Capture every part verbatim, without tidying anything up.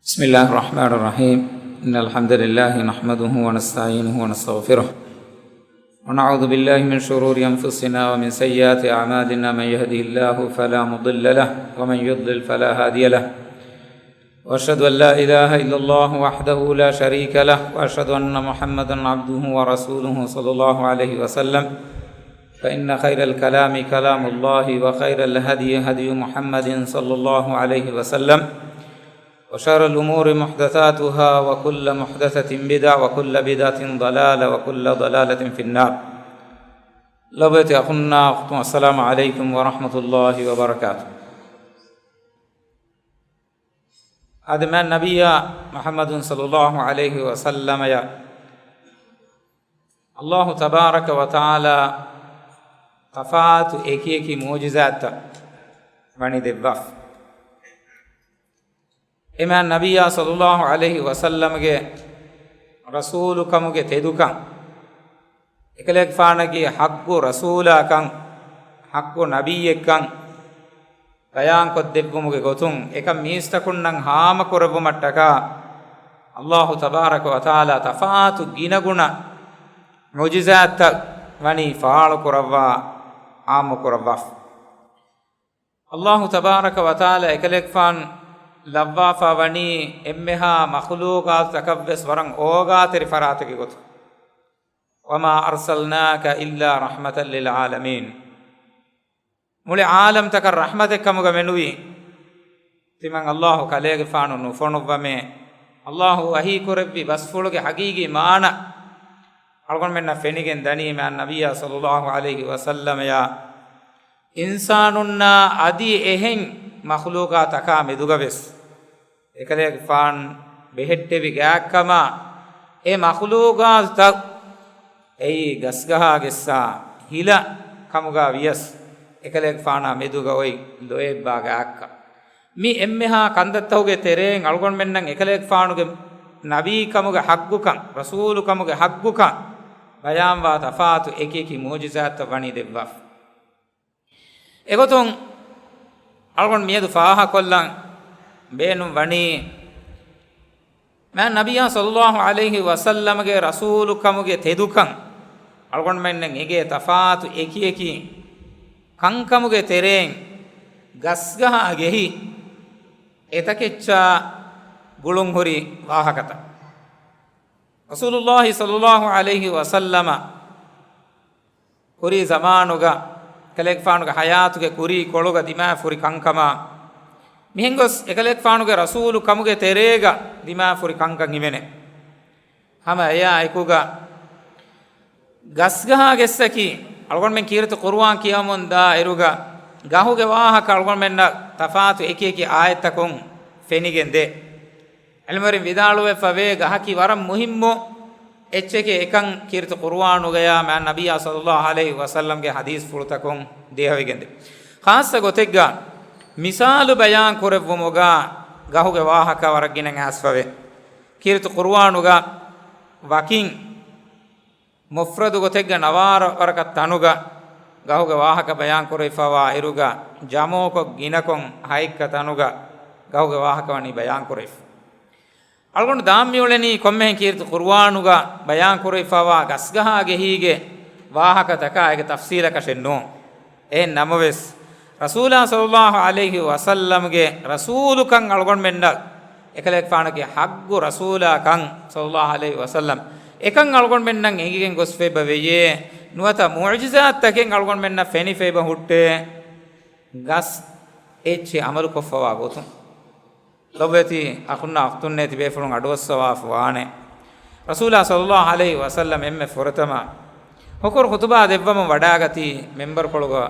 بسم الله الرحمن الرحيم. إن الحمد لله نحمده ونستعينه ونستغفره، ونعوذ بالله من شرور أنفسنا ومن سيئات أعمالنا. من يهده الله فلا مضل له، ومن يضلل فلا هادي له. وأشهد أن لا إله إلا الله وحده لا شريك له، وأشهد أن محمدا عبده ورسوله صلى الله عليه وسلم. فإن خير الكلام كلام الله، وخير الهدي هدي محمد صلى الله عليه وسلم، وشر الأمور محدثاتها، وكل محدثة بدعة، وكل بدعة ضلالة، وكل ضلالة في النار. ލޮބުވެތި އަޚުންނާ އުޚްތުން، السلام عليكم ورحمة الله وبركاته. އަދި މާތް ނަބިއްޔާ މުޙައްމަދު ޞައްލައްލާހު ޢަލައިހި ވަސައްލަމަޔަށް އައްލާހު ތަބާރަކަ ވަތަޢާލާ ތަފާތު އެކިއެކި މުޢުޖިޒާތްތައް ވަނީ ދެއްވާފަ. އެ މާތް ނަބިއްޔާ ޞައްލައްލާހު ޢަލައިހި ވަސައްލަމަގެ ރަސޫލުކަމުގެ ތެދުކަން، އެކަލޭގެފާނަކީ ޙައްޤު ރަސޫލާކަން، ޙައްޤު ނަބިއްޔެއްކަން ބަޔާންކޮށްދެއްވުމުގެ ގޮތުން، އެކަން މީސްތަކުންނަށް ހާމަކުރެއްވުމަށްޓަކާ، އައްލާހު ތަބާރަކަ ވަތަޢާލާ ތަފާތު ގިނަގުނަ މުޢުޖިޒާތްތައް ވަނީ ފާޅުކުރައްވާ، ޢާއްމުކުރައްވާފަ. އައްލާހު ތަބާރަކަ ވަތަޢާލާ އެކަލޭގެފާނު ލައްވާފަ ވަނީ އެންމެހާ މަޚްލޫޤާތުތަކަށްވެސް ވަރަށް އޯގާތެރި ފަރާތެއްގެ ގޮތުން. وما أرسلناك إلا رحمة للعالمين. މުޅި ޢާލަމްތަކަށް ރަޙްމަތެއް ކަމުގަ މެނުވީ. ތިމަން އައްލާހު ކަލޭގެފާނު ނުފޮނުއްވަމޭ. އައްލާހު ވަޙީ ކުރެއްވި ބަސްފުޅުގެ ޙަޤީޤީ މާނަ އަޅުގަނޑުމެންނަށް ފެނިގެން ދަނީ މާތް ނަބިއްޔާ ޞައްލައްލާހު ޢަލައިހި ވަސައްލަމަޔާ އިންސާނުންނާ އަދި އެހެން މަޚްލޫޤާތަކާ މެދުގަވެސް އެކަލޭގެފާނު ބެހެއްޓެވި ގާތްކަމާ، އެ މަޚްލޫޤާތުތައް އެއީ ގަސްގަހާގެއްސާ ހިލަ ކަމުގަ ވިޔަސް، އެކަލޭގެފާނާ މެދުގަ އޮތް ލޮއެއްބާ ގާތްކަން. މި އެންމެހާ ކަންތައްތަކުގެ ތެރެއިން އަޅުގަނޑުމެންނަށް އެކަލޭގެފާނުގެ ނަބީކަމުގެ ޙައްޤުކަން، ރަސޫލުކަމުގެ ޙައްޤުކަން ބަޔާންވާ ތަފާތު އެކިއެކި މުޢުޖިޒާތްތައް ވަނީ ދެއްވާފަ. އެގޮތުން އަޅުގަނޑު މިއަދު ފާހަގަކޮށްލަން ބޭނުން ވަނީ، މާތް ނަބިއްޔާ ޞައްލައްލާހު ޢަލައިހި ވަސައްލަމަގެ ރަސޫލުކަމުގެ ތެދުކަން އަޅުގަނޑުމެންނަށް އެނގޭ ތަފާތު އެކިއެކި ކަންކަމުގެ ތެރެއިން ގަސްގަހާ ގެހި އެތަކެއްޗާ ގުޅުންހުރި ވާހަކަތައް. ރަސޫލުއްލާހި ޞައްލައްލާހު ޢަލައިހި ވަސައްލަމަ ކުރީ ޒަމާނުގަ، އެކަލޭގެފާނުގެ ޙަޔާތުގެ ކުރީ ކޮޅުގަ ދިމާވެފަ ހުރި ކަންކަމާ، މިހެން ގޮސް އެކަލޭގެފާނުގެ ރަސޫލު ކަމުގެ ތެރޭގަ ދިމާވެފަ ހުރި ކަންކަން ހިމެނޭ. ހަމަ އެޔާ އެކުގަ ގަސްގަހާގެއްސަކީ، އަޅުގަނޑުމެން ކީރިތި ޤުރުއާން ކިޔަވަމުން ދާ އިރުގަ، ގަހުގެ ވާހަކަ އަޅުގަނޑުމެންނަށް ތަފާތު އެކިއެކި އާޔަތްތަކުން ފެނިގެން ދޭ. ޢިލްމުވެރިން ވިދާޅުވެފަ ވޭ، ގަހަކީ ވަރަށް މުހިއްމު އެއްޗެކޭ، އެކަން ކީރިތި ޤުރުއާނުގަޔާ މާތް ނަބިއްޔާ ޞައްލައްލާހު ޢަލައިހި ވަސައްލަމްގެ ޙަދީޘްފުޅުތަކުން ދޭހަވިގެންދޭ. ޚާއްޞަ ގޮތެއްގަ މިސާލު ބަޔާން ކުރެއްވުމުގަ ގަހުގެ ވާހަކަ ވަރަށް ގިނަ އައިސްފަވޭ. ކީރިތި ޤުރުއާނުގަ ވަކިން މުފްރަދު ގޮތެއްގަ ނަވާރަ ވަރަކަށް ތަނުގަ ގަހުގެ ވާހަކަ ބަޔާން ކުރެވިފަވާ އިރުގަ، ޖަމުކޮށް ގިނަކޮށް ހައެއްކަ ތަނުގަ ގަހުގެ ވާހަކަ ވަނީ ބަޔާން ކުރެވިފަ. އަޅުގަނޑު ދާން މިއުޅެނީ ކޮންމެހެން ކީރިތި ޤުރުއާނުގަ ބަޔާން ކުރެވިފަވާ ގަސްގަހާ ގެހީގެ ވާހަކަތަކާ އޭގެ ތަފްޞީލަކަށެއް ނޫން. އެހެން ނަމަވެސް، ރަސޫލާ ޞައްލައްލާހު ޢަލައިހި ވަސައްލަމްގެ ރަސޫލުކަން އަޅުގަނޑުމެންނަށް އެކަލޭގެފާނަކީ ޙައްޤު ރަސޫލާކަން ޞައްލައްލާހު ޢަލައިހި ވަސައްލަމް އެކަން އަޅުގަނޑުމެންނަށް އެނގިގެން ގޮސްފައިބަ ވެޔޭ. ނުވަތަ މުޢުޖިޒާތްތަކެއް އަޅުގަނޑުމެންނަށް ފެނިފައިބަ ހުއްޓޭ. ގަސް އެއްޗެއް ޢަމަލުކޮށްފަވާ ގޮތުން. ލޮބުވެތި އަޚުންނާ އުޚްތުންނޭ، ތިބޭފުޅުން އަޑުއައްސަވާފަ ވާނެ. ރަސޫލާ ޞައްލައްލާހު ޢަލައިހި ވަސައްލަމް އެންމެ ފުރަތަމަ ހުކުރު ޚުޠުބާ ދެއްވަމުން ވަޑާގަތީ މިންބަރުކޮޅުގަ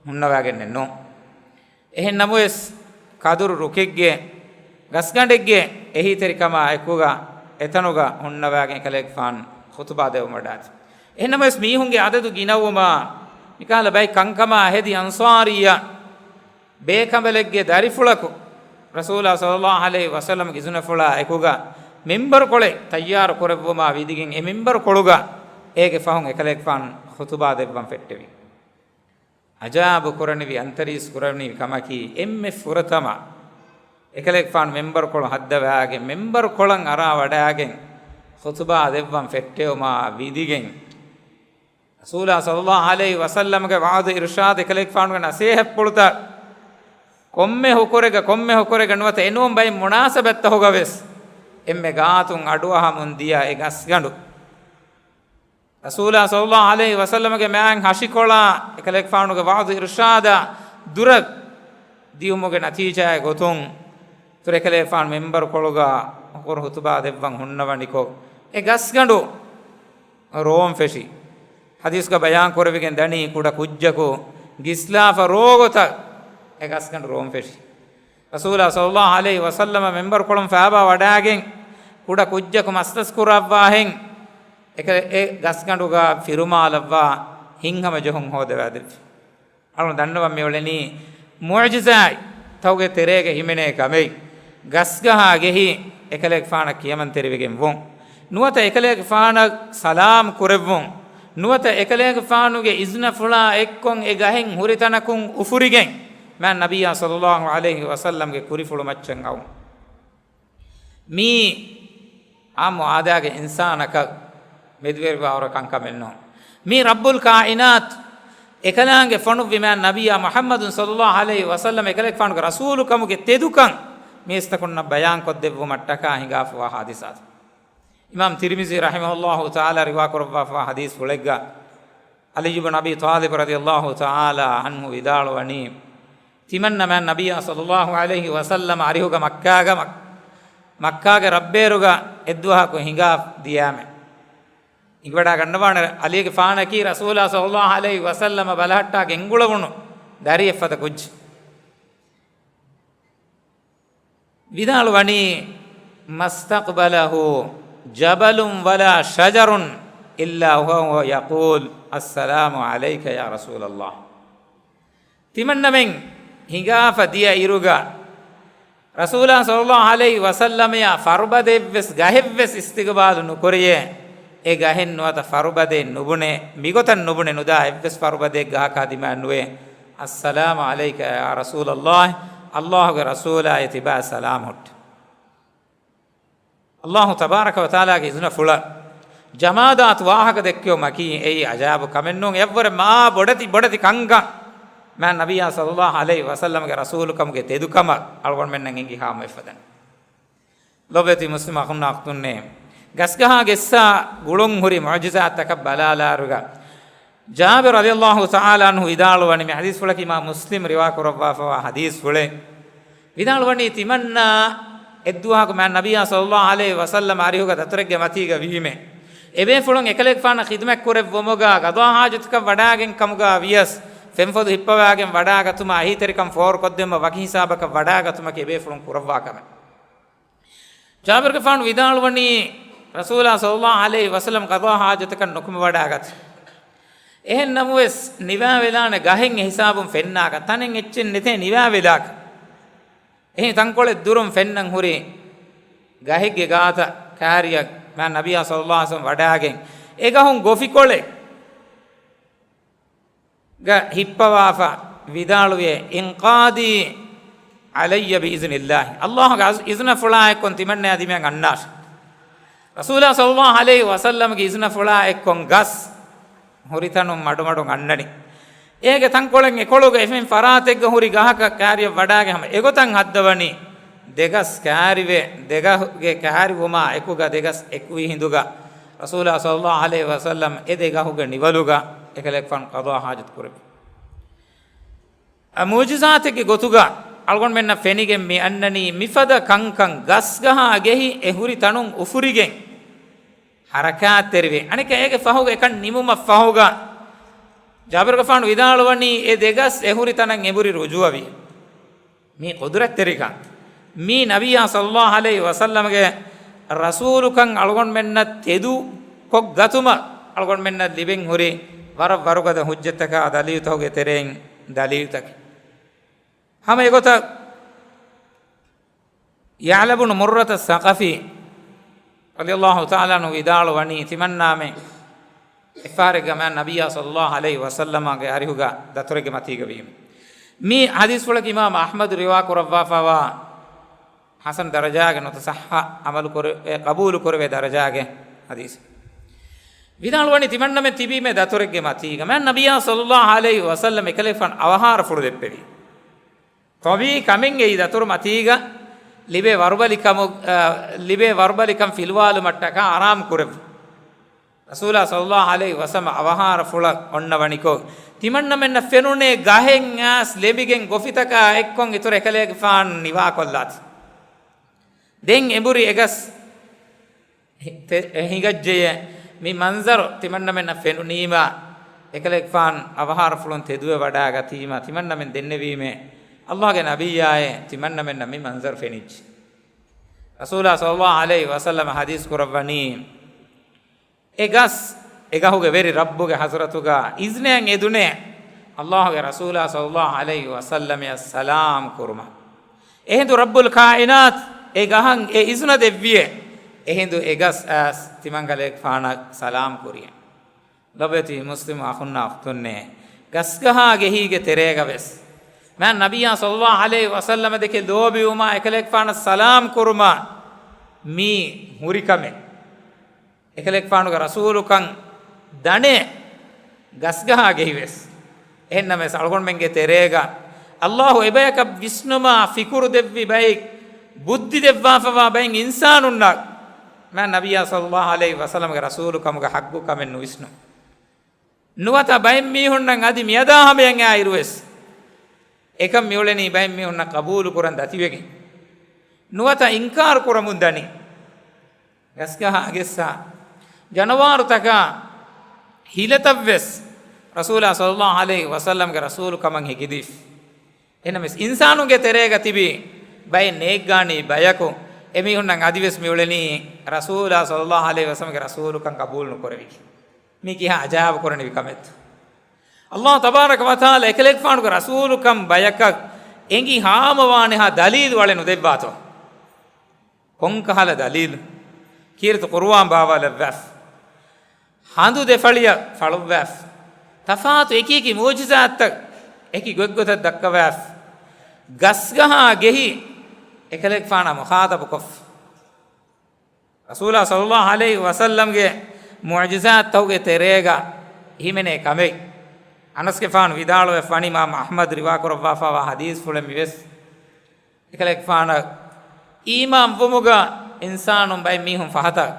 ހުންނަވާގެންނެއް ނޫން. އެހެން ނަމަވެސް، ކަދުރު ރުކެއްގެ ގަސްގަނޑެއްގެ އެހީތެރިކަމާ އެކުގަ އެތަނުގަ ހުންނަވާގެން ކަލޭގެފާނު ޚުޠުބާ ދެއްވަމުން ވަޑާއި. އެހެން ނަމަވެސް، މީހުންގެ އަދަދު ގިނަވުމާ، މިކަހަލަ ބައެއް ކަންކަމާ ހެދި އަންޞާރިއްޔަ ބޭކަނބަލެއްގެ ދަރިފުޅަކު ރަސޫލާ ޞައްލައްލާހު ޢަލައިހި ވަސައްލަމްގެ އިޒުނަފުޅާ އެކުގަ މިންބަރުކޮޅެއް ތައްޔާރު ކުރެއްވުމާ ވިދިގެން، އެ މިންބަރުކޮޅުގަ އޭގެ ފަހުން އެކަލޭގެފާނު ޚުޠުބާ ދެއްވަން ފެއްޓެވި. އަޖާބު ކުރަނިވި، އަންތަރީސް ކުރަނިވި ކަމަކީ، އެންމެ ފުރަތަމަ އެކަލޭގެފާނު މިންބަރުކޮޅު ހައްދަވާގެން، މިންބަރުކޮޅަށް އަރާ ވަޑާގެން، ޚުތުބާ ދެއްވަން ފެއްޓެވުމާ ވިދިގެން، ރަސޫލާ ޞައްލައްލާހު ޢަލައިހި ވަސައްލަމަގެ ވަޢުޡު އިރުޝާދު، އެކަލޭގެފާނުގެ ނަޞޭޙަތްޕުޅުތައް ކޮންމެ ހުކުރެއްގަ، ކޮންމެ ހުކުރެއްގަ ނުވަތަ އެނޫން ބައެއް މުނާސަބަތްތަހުގަ ވެސް އެންމެ ގާތުން އަޑުއަހަމުން ދިޔަ އެ ގަސްގަނޑު، ރަސޫލާ ޞައްލައްލާހު ޢަލައިހި ވަސައްލަމަގެ މާތް ހަށިކޮޅާ އެކަލޭގެފާނުގެ ވަޢުޡު އިރުޝާދާ ދުރަށް ދިޔުމުގެ ނަތީޖާއެއް ގޮތުން، އިތުރު އެކަލޭގެފާނު މިންބަރުކޮޅުގަ ހުކުރު ޚުތުބާ ދެއްވަން ހުންނަވަނިކޮށް، އެ ގަސްގަނޑު ރޯން ފެށި. ޙަދީޘްގަ ބަޔާން ކުރެވިގެން ދަނީ، ކުޑަ ކުއްޖަކު ގިސްލާފަ ރޯ ގޮތަށް އެ ގަސްގަނޑު ރޯން ފެށި. ރަސޫލާ ޞައްލައްލާހު ޢަލައިހި ވަސައްލަމަ މިންބަރުކޮޅުން ފައިބާ ވަޑާގެން، ކުޑަ ކުއްޖަކު މަސްތަސް ކުރައްވާހެން، އެކަ-، އެ ގަސްގަނޑުގަ ފިރުމާލައްވާ ހިތްހަމަޖެހުން ހޯދަވާދެއްވި. އަޅުން ދަންނަވަން މިއުޅެނީ މުޢުޖިޒާތްތަކުގެ ތެރޭގަ ހިމެނޭ ކަމެއް. ގަސްގަހާ ގެހި އެކަލޭގެފާނަށް ކިޔަމަންތެރިވެގެން ވުން. ނުވަތަ އެކަލޭގެފާނަށް ސަލާމް ކުރެއްވުން. ނުވަތަ އެކަލޭގެފާނުގެ އިޒުނަފުޅާ އެއްކޮށް އެ ގަހެއް ހުރި ތަނަކުން އުފުރިގެން، މާތް ނަބިއްޔާ ޞައްލައްލާހު ޢަލައިހި ވަސައްލަމްގެ ކުރިފުޅު މައްޗަށް އައުން. މީ އާއްމު އާދައިގެ އިންސާނަކަށް މެދުވެރިވާވަރަށް ކަންކަމެއް ނޫން. މީ ރައްބުލް ކާއިނާތު އެކަލާނގެ ފޮނުއްވި މާތް ނަބިއްޔާ މުޙައްމަދު ޞައްލައްލާހު ޢަލައިހި ވަސައްލަމަ އެކަލޭގެފާނުގެ ރަސޫލުކަމުގެ ތެދުކަން މީސްތަކުންނަށް ބަޔާންކޮށްދެއްވުމަށްޓަކާ ހިނގާފަވާ ޙާދިސާތައް. އިމާމް ތިރްމިޒީ ރަޙިމަހުﷲ ތަޢާލާ ރިވާކުރައްވާފަވާ ޙަދީޘްފުޅެއްގަ، ޢަލީ ބިން އަބީ ޠާލިބް ރަޟިޔަﷲ ތަޢާލާ ޢަންހު ވިދާޅުވަނީ، ތިމަންނަމެން ނަބިއްޔާ ޞައްލައްލާހު ޢަލައިހި ވަސައްލަމަ އަރިހުގަ މައްކާގަ، މައް-، މައްކާގެ ރައްބޭރުގަ އެއްދުވަހަކު ހިނގާ ދިޔައިމެ. އިނގިވަޑާ ގަންނަވާނެ ޢަލީގެފާނަކީ ރަސޫލާ ޞައްލައްލާހު ޢަލައިހި ވަސައްލަމަ ބަލަހައްޓާ ގެންގުޅެވުނު ދަރިއެއް ފަދަ ކުއްޖެއް. ވިދާޅުވަނީ، "ما استقبله جبل ولا شجر إلا وهو يقول السلام عليك يا رسول الله." ތިމަންނަމެން ހިނގާފަ ދިޔަ އިރުގަ، ރަސޫލާ ޞައްލައްލާހު ޢަލައިހި ވަސައްލަމަޔާ ފަރުބަދައެއްވެސް ގަހެއްވެސް އިސްތިޤުބާލު ނުކުރެޔޭ، އެ ގަހެއް ނުވަތަ ފަރުބަދައެއް ނުބުނެ، މިގޮތަށް ނުބުނެ ނުދާ އެއްވެސް ފަރުބަދައެއް ގަހަކާ ދިމާއެއް ނުވޭ. "السلام عليك يا رسول الله، ﷲ ގެ ރަސޫލާ އެތިބާ ސަލާމް ހުއްޓި." ﷲ ތަބާރަކަ ވަތަޢާލާގެ އިޒުނަފުޅަށް ޖަމާދާތު ވާހަކަ ދެއްކެވުމަކީ އެއީ އަޖާއިބު ކަމެއް ނޫން. އެއަށްވުރެ މާ ބޮޑެތި ބޮޑެތި ކަންކަން މާތް ނަބިއްޔާ ޞައްލައްލާހު ޢަލައިހި ވަސައްލަމަގެ ރަސޫލުކަމުގެ ތެދުކަމަށް އަޅުގަނޑުމެންނަށް އެނގި ހާމަވެފަދަނީ. ލޮބުވެތި މުސްލިމް އަޚުންނާ އުޚްތުންނޭ، ގަސްގަހާ ގެއްސާ ގުޅުން ހުރި މުޢުޖިޒާތްތަކަށް ބަލާލާއިރުގަ، ޖާބިރު ރަޟިޔަﷲ ތަޢާލާ ޢަންހު ވިދާޅުވަނީ، މި ޙަދީޘްފުޅަކީ އިމާމް މުސްލިމް ރިވާކުރައްވާފަވާ ޙަދީޘްފުޅެއް. ވިދާޅުވަނީ، ތިމަންނާ އެއްދުވަހަކު މާތް ނަބިއްޔާ ޞައްލައްލާހު ޢަލައިހި ވަސައްލަމަ އަރިހުގަ ދަތުރެއްގެ މަތީގަ ވީމޭ. އެބޭފުޅުން އެކަލޭގެފާނަށް ޚިދުމަތް ކުރެއްވުމުގަ ޤަޟާ ޙާޖަތަކަށް ވަޑާގެން ކަމުގަ ވިޔަސް، ފެންފޮދު ހިއްޕަވާގެން ވަޑާގަތުމާ އެހީތެރިކަން ފޯރުކޮށްދެއްވުމަށް ވަކި ހިސާބަކަށް ވަޑާގަތުމަކީ އެބޭފުޅުން ކުރައްވާ ކަމެއް. ޖާބިރުގެފާނު ވިދާޅުވަނީ، ރަސޫލާ ޞައްލައްލާހު ޢަލައިހި ވަސައްލަމަ ޤަޟާ ޙާޖަތަކަށް ނުކުމެވަޑާގަތީ. އެހެން ނަމަވެސް، ނިވާވެލާނެ ގަހެއް އެ ހިސާބުން ފެންނާކަށް، ތަނެއް އެއްޗެއް ނެތޭ ނިވާވެލާކަށް. އެހެން ތަންކޮޅެއް ދުރުން ފެންނަން ހުރި ގަހެއްގެ ގާތަށް ކާރިއަށް މާތް ނަބިއްޔާ ޞައްލައްލާހު ޢަލައިހި ވަސައްލަމަ ވަޑާގެން، އެ ގަހުން ގޮފިކޮޅެއް ގަ ހިއްޕަވާފަ ވިދާޅުވިއޭ، "انقادي علي بإذن الله، ﷲ ގެ އިޒުނަފުޅާ އެއްކޮށް ތިމަންނަޔާ ދިމާއަށް އަންނާށޭ." ރަސޫލާ ޞައްލައްލާހު ޢަލައިހި ވަސައްލަމަގެ އިޒުނަފުޅާ އެއްކޮށް ގަސް ހުރިތަނުން މަޑުމަޑުން އަންނަނީ. އޭގެ ތަންކޮޅެއް އެކޮޅުގަ އެފެން ފަރާތެއްގަ ހުރި ގަހަކަށް ކާރިއަށް ވަޑާގެ ހަމަ އެގޮތަށް ހައްދަވަނީ، ދެގަސް ކާރިވެ، ދެގަހުގެ ކާރިވުމާ އެކުގަ ދެގަސް އެކުވި ހިނދުގަ، ރަސޫލާ ޞައްލައްލާހު ޢަލައިހި ވަސައްލަމް އެ ދެ ގަހުގެ ނިވަލުގަ އެކަލޭގެފާނު ޤަޟާ ޙާޖަތު ކުރެއްވި. އަ، މުޢުޖިޒާތެއްގެ ގޮތުގަ އަޅުގަނޑުމެންނަށް ފެނިގެން މި އަންނަނީ މިފަދަ ކަންކަން، ގަސްގަހާ ގެހި އެ ހުރި ތަނުން އުފުރިގެން ހަރަކާތްތެރިވެ. އަނެއްކާ އޭގެ ފަހުގަ އެކަން ނިމުމަށް ފަހުގަ ޖާބިރުގެފާނު ވިދާޅުވަނީ އެ ދެގަސް އެ ހުރި ތަނަށް އެނބުރި ރުޖޫޢަވި. މީ ޤުދުރަތްތެރިކަން. މީ ނަބިއްޔާ ޞައްލައްލާހު ޢަލައިހި ވަސައްލަމަގެ ރަސޫލުކަން އަޅުގަނޑުމެންނަށް ތެދު ކޮށްގަތުމަށް އަޅުގަނޑުމެންނަށް ލިބެން ހުރި ވަރަށް ވަރުގަދަ ޙުއްޖަތްތަކާ ދަލީލުތަކުގެ ތެރެއިން ދަލީލުތަކެއް. ހަމަ އެގޮތަށް ޔަޢުލާ ބުނު މުއްރަތަ ސަޤަފީ ރަޟިޔަﷲ ތަޢާލާ ޢަންހު ވިދާޅުވަނީ ތިމަންނާމެ އެއްފަހަރެއްގަ މާތް ނަބިއްޔާ ޞައްލައްލާހު ޢަލައިހި ވަސައްލަމާގެ އަރިހުގަ ދަތުރެއްގެ މަތީގަ ވީމެ. މި ޙަދީޘްފުޅަކީ އިމާމް އަޙްމަދު ރިވާކުރައްވާފައިވާ ޙަސަން ދަރަޖާގެ ނުވަތަ ޞައްޙަ ޢަމަލު ކުރެ، އެ، ޤަބޫލު ކުރެވޭ ދަރަޖާގެ ޙަދީޘެއް. ވިދާޅުވަނީ ތިމަންނަމެން ތިބީމޭ ދަތުރެއްގެ މަތީގަ. މާތް ނަބިއްޔާ ޞައްލައްލާހު ޢަލައިހި ވަސައްލަމް އެކަލޭގެފާނު އަވަހާރަފުޅު ދެއްވެވި. ޠަބީޢީ ކަމެއްގައި ދަތުރު މަތީގަ ލިބޭ ވަރުބަލިކަމު، އަ، ލިބޭ ވަރުބަލިކަން ފިލުވާލުމަށްޓަކާ އަރާމު ކުރެއްވި. ރަސޫލާ ޞައްލައްލާހު ޢަލައިހި ވަސައްލަމަ އަވަހާރަފުޅަށް އޮންނަވަނިކޮށް، ތިމަންނަމެންނަށް ފެނުނޭ ގަހެއް އައިސް ލެބިގެން ގޮފިތަކާ އެއްކޮށް އިތުރަށް އެކަލޭގެފާނު ނިވާކޮށްލާތި. ދެން އެނބުރި އެގަސް ހި-، ތެ-، ހިނގައްޖެޔޭ. މި މަންޒަރު ތިމަންނަމެންނަށް ފެނުނީމާ، އެކަލޭގެފާނު އަވަހާރަފުޅުން ތެދުވެވަޑާގަތީމާ، ތިމަންނަމެން ދެންނެވީމޭ، ﷲގެ ނަބިއްޔާއޭ، ތިމަންނަމެންނަށް މި މަންޒަރު ފެނިއްޖެ. ރަސޫލާ ޞައްލައްލާހު ޢަލައިހި ވަސައްލަމަ ޙަދީޘް ކުރައްވަނީ، އެ ގަސް، އެ ގަހުގެ ވެރި ރައްބުގެ ޙަޟްރަތުގަ އިޒްނައަށް އެދުނޭ، ﷲގެ ރަސޫލާ ޞައްލައްލާހު ޢަލައިހި ވަސައްލަމައަށް ސަލާމް ކުރުމަށް. އެހިނދު ރައްބުލް ކާއިނާތު އެ ގަހަށް އެ އިޒުނަ ދެއްވިއޭ. އެހިނދު އެ ގަސް އައިސް ތިމަން ކަލޭގެފާނަށް ސަލާމް ކުރިއޭ. ލޮބުވެތި މުސްލިމް އަޚުންނާ އުޚްތުންނޭ، ގަސްގަހާ ގެހީގެ ތެރޭގަ ވެސް މާތް ނަބިއްޔާ ޞައްލައްލާހު ޢަލައިހި ވަސައްލަމަ ދެކެ ލޯބިވުމާ އެކަލޭގެފާނަށް ސަލާމް ކުރުމާ މީ ހުރި ކަމެއް. އެކަލޭގެފާނުގެ ރަސޫލުކަން ދަނޭ ގަސްގަހާ ގެހިވެސް. އެހެންނަމަވެސް، އަޅުގަނޑުމެންގެ ތެރޭގަ ﷲ އެބަޔަކަށް ވިސްނުމާ ފިކުރު ދެއްވި ބައެއް، ބުއްދި ދެއްވާފަވާ ބައެއް އިންސާނުންނަށް މާތް ނަބިއްޔާ ޞައްލައްލާހު ޢަލައިހި ވަސައްލަމަގެ ރަސޫލުކަމުގެ ޙައްޤު ކަމެއް ނުވިސްނުން. ނުވަތަ ބައެއް މީހުންނަށް އަދި މިއަދާ ހަމަޔަށް އައިރުވެސް، އެކަން މިއުޅެނީ ބައެއް މީހުންނަށް ޤަބޫލު ކުރަން ދަތިވެގެން. ނުވަތަ އިންކާރު ކުރަމުން ދަނީ. ގަސްގަހާ އަގެއްސާ، ޖަނަވާރުތަކާ ހިލަތައްވެސް ރަސޫލާ ޞައްލައްލާހު ޢަލައިހި ވަސައްލަމްގެ ރަސޫލު ކަމަށް ހެކިދީފި. އެހެނަސް އިންސާނުންގެ ތެރޭގަ ތިބި ބައެއް ނޭއްގާނީ ބަޔަކު، އެމީހުންނަށް އަދިވެސް މިއުޅެނީ ރަސޫލާ ޞައްލައްލާހު ޢަލައިހި ވަސައްލަމްގެ ރަސޫލުކަން ޤަބޫލު ނުކުރެވިގެން. މީ ކިހާ އަޖާއިބު ކުރަނިވި ކަމެއްތޯ؟ ﷲ ތަބާރަކަ ވަތަޢާލާ އެކަލޭގެފާނުގެ ރަސޫލުކަން ބަޔަކަށް އެނގި ހާމަވާނެހާ ދަލީލު އަޅެއް ނުދެއްވާތޯ؟ ކޮންކަހަލަ ދަލީލު؟ ކީރިތި ޤުރުއާން ބާވާލައްވާފަ. ހަނދު ދެފަޅިއަށް ފަޅުއްވާފަ. ތަފާތު އެކި އެކި މުޢުޖިޒާތްތައް އެކި ގޮތްގޮތަށް ދައްކަވާފަ. ގަސްގަހާ ގެހި އެކަލޭގެފާނާ މުޚާޠަބުކޮށްފަ. ރަސޫލާ ޞައްލައްލާހު ޢަލައިހި ވަސައްލަމްގެ މުޢުޖިޒާތްތަކުގެ ތެރޭގަ ހިމެނޭ ކަމެއް. އަނަސްގެފާނު ވިދާޅުވެފަ ވަނީ އިމާމް އަޙްމަދު ރިވާކުރައްވާފަވާ ޙަދީޘްފުޅެއް މިވެސް. އެކަލޭގެފާނަށް އީމާން ވުމުގަ އިންސާނުން ބައެއް މީހުން ފަހަތަށް،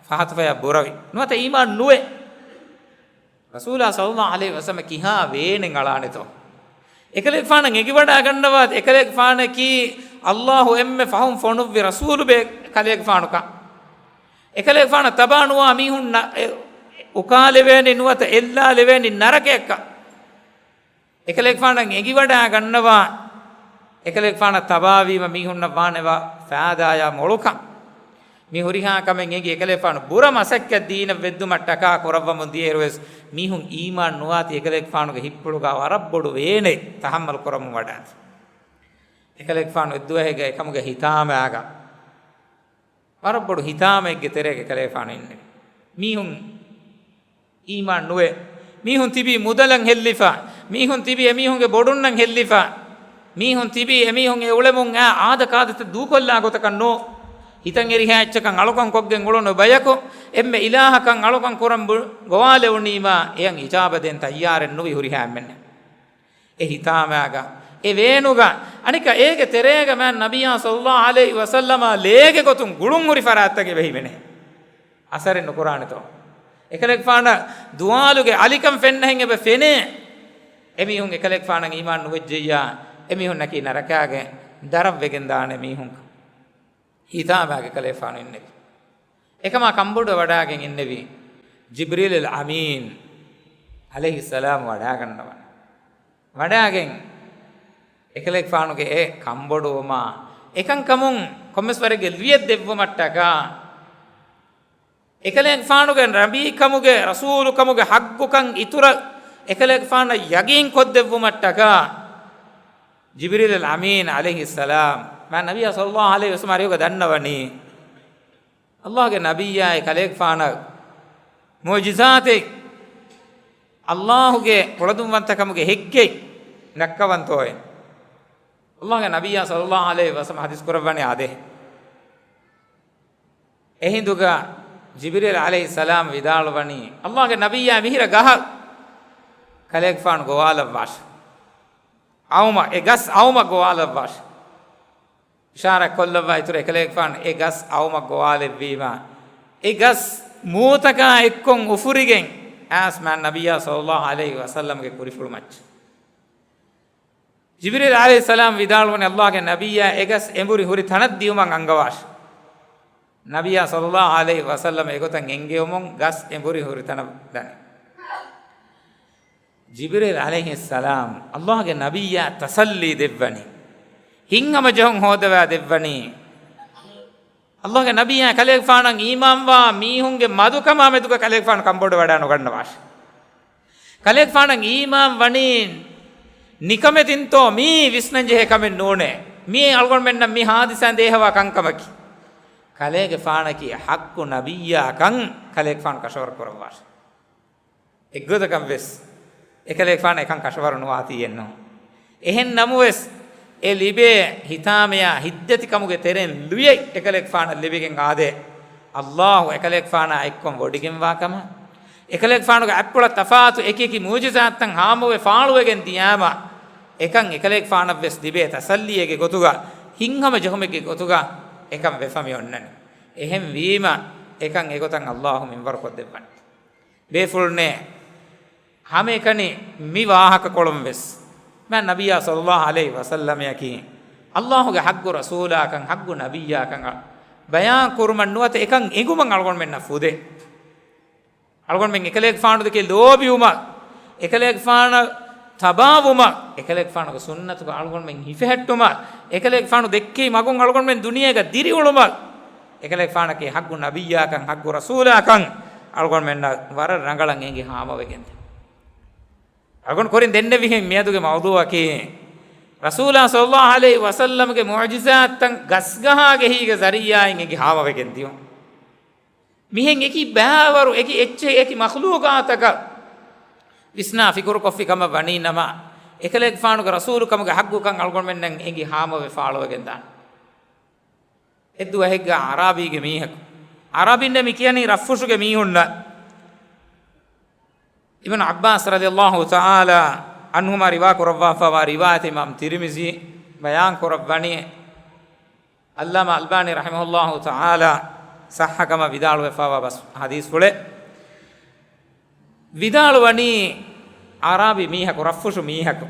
ފަހަތު ފަޔަށް ބުރަވި. ނުވަތަ އީމާން ނުވެ. ރަސޫލާ ޞައްލައްލާހު ޢަލައިހި ވަސައްލަމަ ކިހާ ވޭނެއް އަޅާނެތޯ؟ އެކަލޭގެފާނަށް އެނގިވަޑާގަންނަވާ، އެކަލޭގެފާނަކީ ﷲ އެންމެ ފަހުން ފޮނުއްވި ރަސޫލުބޭ ކަލޭގެފާނުކަން. އެކަލޭގެފާނަށް ތަބާ ނުވާ މީހުން ނަ-، އެ-، އުކާލެވޭނެ ނުވަތަ އެއްލާލެވޭނެ ނަރަކަޔަށްކަން. އެކަލޭގެފާނަށް އެނގިވަޑާ ގަންނަވާ، އެކަލޭގެފާނަށް ތަބާވީމަ މީހުންނަށް ވާނެވާ ފައިދާޔާ މޮޅުކަން. މި ހުރިހާ ކަމެއް އެނގި އެކަލޭގެފާނު ބުރަ މަސައްކަތް ދީނަށް ވެއްދުމަށްޓަކާ ކުރައްވަމުން ދިޔައިރުވެސް، މީހުން އީމާން ނުވާތީ އެކަލޭގެފާނުގެ ހިތްޕުޅުގަ ވަރަށް ބޮޑު ވޭނެއް ތަޙައްމަލް ކުރަމުން ވަޑާން. އެކަލޭގެފާނު އެއްދުވަހެއްގަ އެކަމުގެ ހިތާމާގަ ވަރަށް ބޮޑު ހިތާމައެއްގެ ތެރޭގަ ކަލޭގެފާނު އިންނެވި. މީހުން އީމާން ނުވެ. މީހުން ތިބީ މުދަލަށް ހެއްލިފަ. މީހުން ތިބީ އެމީހުންގެ ބޮޑުންނަށް ހެއްލިފަ. މީހުން ތިބީ އެމީހުން އެ އުޅެމުން އާ އާދަ ކާދަތައް ދޫކޮށްލާ ގޮތަކަށް ނޫ. ހިތަށް އެރިހާ އެއްޗަކަށް އަޅުކަން ކޮށްގެން އުޅުނު ބަޔަކު، އެންމެ އިލާހަކަށް އަޅުކަން ކުރަން ބު-، ގޮވާލެވުނީމާ، އެޔަށް އިޖާބަ ދޭން ތައްޔާރެއް ނުވި ހުރިހާ އެންމެންނެއް. އެ ހިތާމާގަ، އެ ވޭނުގަ، އަނެކަ އޭގެ ތެރޭގަ މާތް ނަބިއްޔާ ޞައްލައްލާހު ޢަލައިހި ވަސައްލަމާ ލޭގެ ގޮތުން ގުޅުން ހުރި ފަރާތްތަކެއް އެބަ ހިމެނޭ. އަސަރެއް ނުކުރާނެތޯ؟ އެކަލޭގެފާނަށް ދުވާލުގެ އަލިކަން ފެންނަހެން އެބަ ފެނޭ. އެމީހުން އެކަލޭގެފާނަށް އީމާން ނުވެއްޖެއްޔާ، އެމީހުންނަކީ ނަރަކާގެ ދަރަށް ވެގެން ދާނެ މީހުން. ހިތާމާގެ ކަލޭގެފާނު އިންނެވި. އެކަމާ ކަންބޮޑުވެ ވަޑާގެން އިންނެވި ޖިބްރީލުލް އަމީން ޢަލައިހިއްސަލާމް ވަޑާގަންނަވަން. ވަޑާގެން އެކަލޭގެފާނުގެ އެ ކަންބޮޑުވުމާ، އެކަންކަމުން ކޮންމެސް ވަރެއްގެ ލިޔެއްދެއްވުމަށްޓަކާ، އެކަލޭގެފާނުގެ ނަބީކަމުގެ، ރަސޫލުކަމުގެ ޙައްޤުކަން އިތުރަށް އެކަލޭގެފާނަށް ޔަގީންކޮށްދެއްވުމަށްޓަކާ، ޖިބްރީލުލް އަމީން ޢަލައިހިއްސަލާމް، މާތް ނަބިއްޔާ ޞައްލައްލާހު ޢަލައިހި ވަސައްލަމް އަރިހުގަ ދަންނަވަނީ، ﷲގެ ނަބިއްޔާއި ކަލޭގެފާނަށް މުޢުޖިޒާތެއް، ﷲގެ ފުޅަދުންވަންތަކަމުގެ ހެއްކެއް ދައްކަވަންތޯއޭ؟ ﷲގެ ނަބިއްޔާ ޞައްލައްލާހު ޢަލައިހި ވަސައްލަމަ ޙަދީޘް ކުރައްވަނީ އާދެ. އެހިނދުގަ ޖިބްރީލް ޢަލައިހިއްސަލާމް ވިދާޅުވަނީ، ﷲގެ ނަބިއްޔާ މިހިރަ ގަހަށް ކަލޭގެފާނު ގޮވާލައްވާށި. އައުމަށް، އެ ގަސް އައުމަށް ގޮވާލައްވާށި. އިޝާރާތް ކޮށްލައްވާ އިތުރަށް އެކަލޭގެފާނު އެ ގަސް އައުމަށް ގޮވާލެއްވީމަ، އެ ގަސް މޫތަކާ އެއްކޮށް އުފުރިގެން އައިސް މާތް ނަބިއްޔާ ޞައްލައްލާހު ޢަލައިހި ވަސައްލަމްގެ ކުރިފުޅު މައްޗަށް. ޖިބްރީލް ޢަލައިހިއްސަލާމް ވިދާޅުވަނީ، ﷲގެ ނަބިއްޔާ އެ ގަސް އެނބުރި ހުރި ތަނަށް ދިޔުމަށް އަންގަވާށި. ނަބިއްޔާ ޞައްލައްލާހު ޢަލައިހި ވަސައްލަމް އެގޮތަށް އެންގެވުމުން ގަސް އެނބުރި ހުރި ތަނަށް ދަނީ. ޖިބްރީލް ޢަލައިހިއްސަލާމް ﷲގެ ނަބިއްޔާ ތަސައްލީ ދެއްވަނީ، ހިތްހަމަޖެހުން ހޯދަވާ ދެއްވަނީ. ﷲގެ ނަބިއްޔާ ކަލޭގެފާނަށް އީމާންވާ މީހުންގެ މަދުކަމާ މެދުގަ ކަލޭގެފާނު ކަންބޮޑުވަޑާ ނުގަންނަވާށި. ކަލޭގެފާނަށް އީމާން ވަނީ ނިކަމެތިންތޯ މީ ވިސްނަންޖެހޭ ކަމެއް ނޫނޭ. މީ އަޅުގަނޑުމެންނަށް މި ޙާދިސާ ދޭހަވާ ކަންކަމަކީ. ކަލޭގެފާނަކީ ޙައްޤު ނަބިއްޔާކަން ކަލޭގެފާނު ކަށަވަރު ކުރައްވާށި. އެއްގޮތަކަށް ވެސް އެކަލޭގެފާނަށް އެކަން ކަށަވަރު ނުވާތީއެއްނު. އެހެން ނަމަވެސް، އެ ލިބޭ ހިތާމަޔާ ހިތްދަތިކަމުގެ ތެރެއިން ލުޔެއް އެކަލޭގެފާނަށް ލިބިގެން އާދޭ. ﷲ އެކަލޭގެފާނާ އެއްކޮށް ވޮޑިގެންވާ ކަމަށް، އެކަލޭގެފާނުގެ އަތްޕުޅަށް ތަފާތު އެކި އެކި މުޢުޖިޒާތްތައް ހާމަވެ ފާޅުވެގެން ދިޔާމަ، އެކަން އެކަލޭގެފާނަށް ވެސް ލިބޭ ތަސައްލީއެއްގެ ގޮތުގަ، ހިތްހަމަޖެހުމެއްގެ ގޮތުގަ އެކަން ވެފަ މި އޮންނަނީ. އެހެން ވީމަ، އެކަން އެގޮތަށް ﷲ މިންވަރު ކޮށްދެއްވަނީ. ބޭފުޅުންނޭ، ހަމައެކަނި މި ވާހަކަކޮޅުން ވެސް، މާތް ނަބިއްޔާ ޞައްލައްލާހު ޢަލައިހި ވަސައްލަމައަކީ، ﷲގެ ޙައްޤު ރަސޫލާކަން، ޙައްޤު ނަބިއްޔާކަން ބަޔާންކުރުމަށް ނުވަތަ އެކަން އެނގުމަށް އަޅުގަނޑުމެންނަށް ފުދޭ. އަޅުގަނޑުމެން އެކަލޭގެފާނުދެކެ ލޯބިވުމަށް، އެކަލޭގެފާނަށް ތަބާވުމަށް، އެކަލޭގެފާނުގެ ސުންނަތުގަ އަޅުގަނޑުމެން ހިފެހެއްޓުމަށް، އެކަލޭގެފާނު ދެއްކި މަގުން އަޅުގަނޑުމެން ދުނިޔޭގަ ދިރިއުޅުމަށް، އެކަލޭގެފާނަކީ ޙައްޤު ނަބިއްޔާކަން، ޙައްޤު ރަސޫލާކަން އަޅުގަނޑުމެންނަށް ވަރަށް ރަނގަޅަށް އެނގި ހާމަވެގެން ދޭ. އަޅުގަނޑު ކުރިން ދެންނެވިހެން މިއަދުގެ މައުޟޫޢަކީ، ރަސޫލާ ޞައްލައްލާހު ޢަލައިހި ވަސައްލަމްގެ މުޢުޖިޒާތްތައް ގަސްގަހާގެ ހީގެ ޒަރީޢާއިން އެނގި ހާމަވެގެން ދިޔުން. މިހެން އެކި ބައިވަރު، އެކި އެއްޗެހި، އެކި މަޚްލޫޤާތަކަށް ވިސްނާ ފިކުރުކޮށްފި ކަމަށް ވަނީ ނަމަ، އެކަލޭގެފާނުގެ ރަސޫލުކަމުގެ ޙައްޤުކަން އަޅުގަނޑުމެންނަށް އެނގި ހާމަވެ ފާޅުވެގެން ދާނެ. އެއްދުވަހެއްގަ އަޢްރާބީގެ މީހަކު، އަޢްރާބީންނޭ މި ކިޔަނީ ރަށްފުށުގެ މީހުންނަށް. އިބްނު ޢައްބާސް ރަޟިޔައްލާހު ތަޢާލާ ޢަންހުމާ ރިވާ ކުރައްވާފައިވާ ރިވާޔަތެއް އިމާމް ތިރްމިޒީ ބަޔާން ކުރައްވަނީ، ޢައްލާމާ އަލްބާނީ ރަޙިމަހުﷲ ތަޢާލާ ޞައްޙަ ކަމަށް ވިދާޅުވެފައިވާ ބަސް ޙަދީޘްފުޅެއް. ވިދާޅުވަނީ، އަޢްރާބީ މީހަކު، ރަށްފުށު މީހަކު،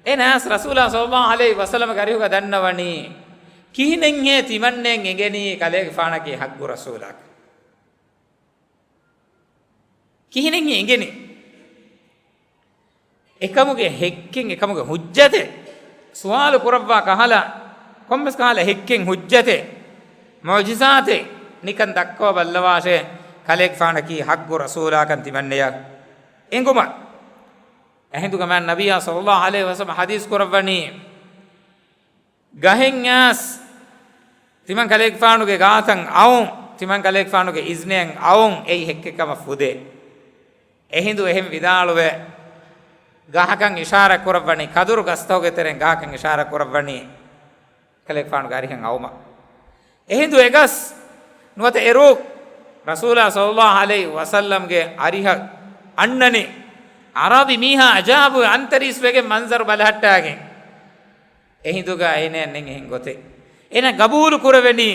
އޭނާ އައިސް ރަސޫލާ ޞައްލައްލާހު ޢަލައިހި ވަސައްލަމަގެ އަރިހުގަ ދަންނަވަނީ، ކިހިނެއްހޭ ތިމަންނެން އެނގެނީ ކަލޭގެފާނަކީ ޙައްޤު ރަސޫލާކަން؟ ކިހިނެއް އެނގެނީ؟ އެކަމުގެ ހެއްކެއް، އެކަމުގެ ޙުއްޖަތެއް ސުވާލު ކުރައްވާ ކަހަލަ، ކޮންމެސް ކަހަލަ ހެއްކެއް، ޙުއްޖަތެއް، މުޢުޖިޒާތެއް ނިކަން ދައްކަވަ ބައްލަވާށޭ، ކަލޭގެފާނަކީ ޙައްޤު ރަސޫލާކަން ތިމަންނެޔަށް އެނގުމަށް. އެހިނދުގަ މާތް ނަބިއްޔާ ޞައްލައްލާހު ޢަލައިހި ވަސައްލަމަ ޙަދީޘް ކުރައްވަނީ، ގަހެއް އައިސް ތިމަން ކަލޭގެފާނުގެ ގާތަށް އައުން، ތިމަން ކަލޭގެފާނުގެ އިޒްނެއަށް އައުން އެއީ ހެއްކެއް ކަމަށް ފުދޭ. އެހިނދު އެހެން ވިދާޅުވެ، ގަހަކަށް އިޝާރާތް ކުރައްވަނީ، ކަދުރު ގަސްތަކުގެ ތެރެއިން ގަހަކަށް އިޝާރާތް ކުރައްވަނީ ކަލޭގެފާނުގެ އަރިހަށް އައުމަށް. އެހިނދު އެގަސް ނުވަތަ އެރު ރަސޫލާ ޞައްލައްލާހު ޢަލައިހި ވަސައްލަމްގެ އަރިހަށް އަންނަނީ. އަޢްރާބީ މީހާ އަޖާބުވެ އަންތަރީސްވެގެން މަންޒަރު ބަލަހައްޓާގެން. އެހިނދުގަ އޭނައަށް ނެތް އެހެން ގޮތެއް. އޭނަ ގަބޫލު ކުރެވެނީ،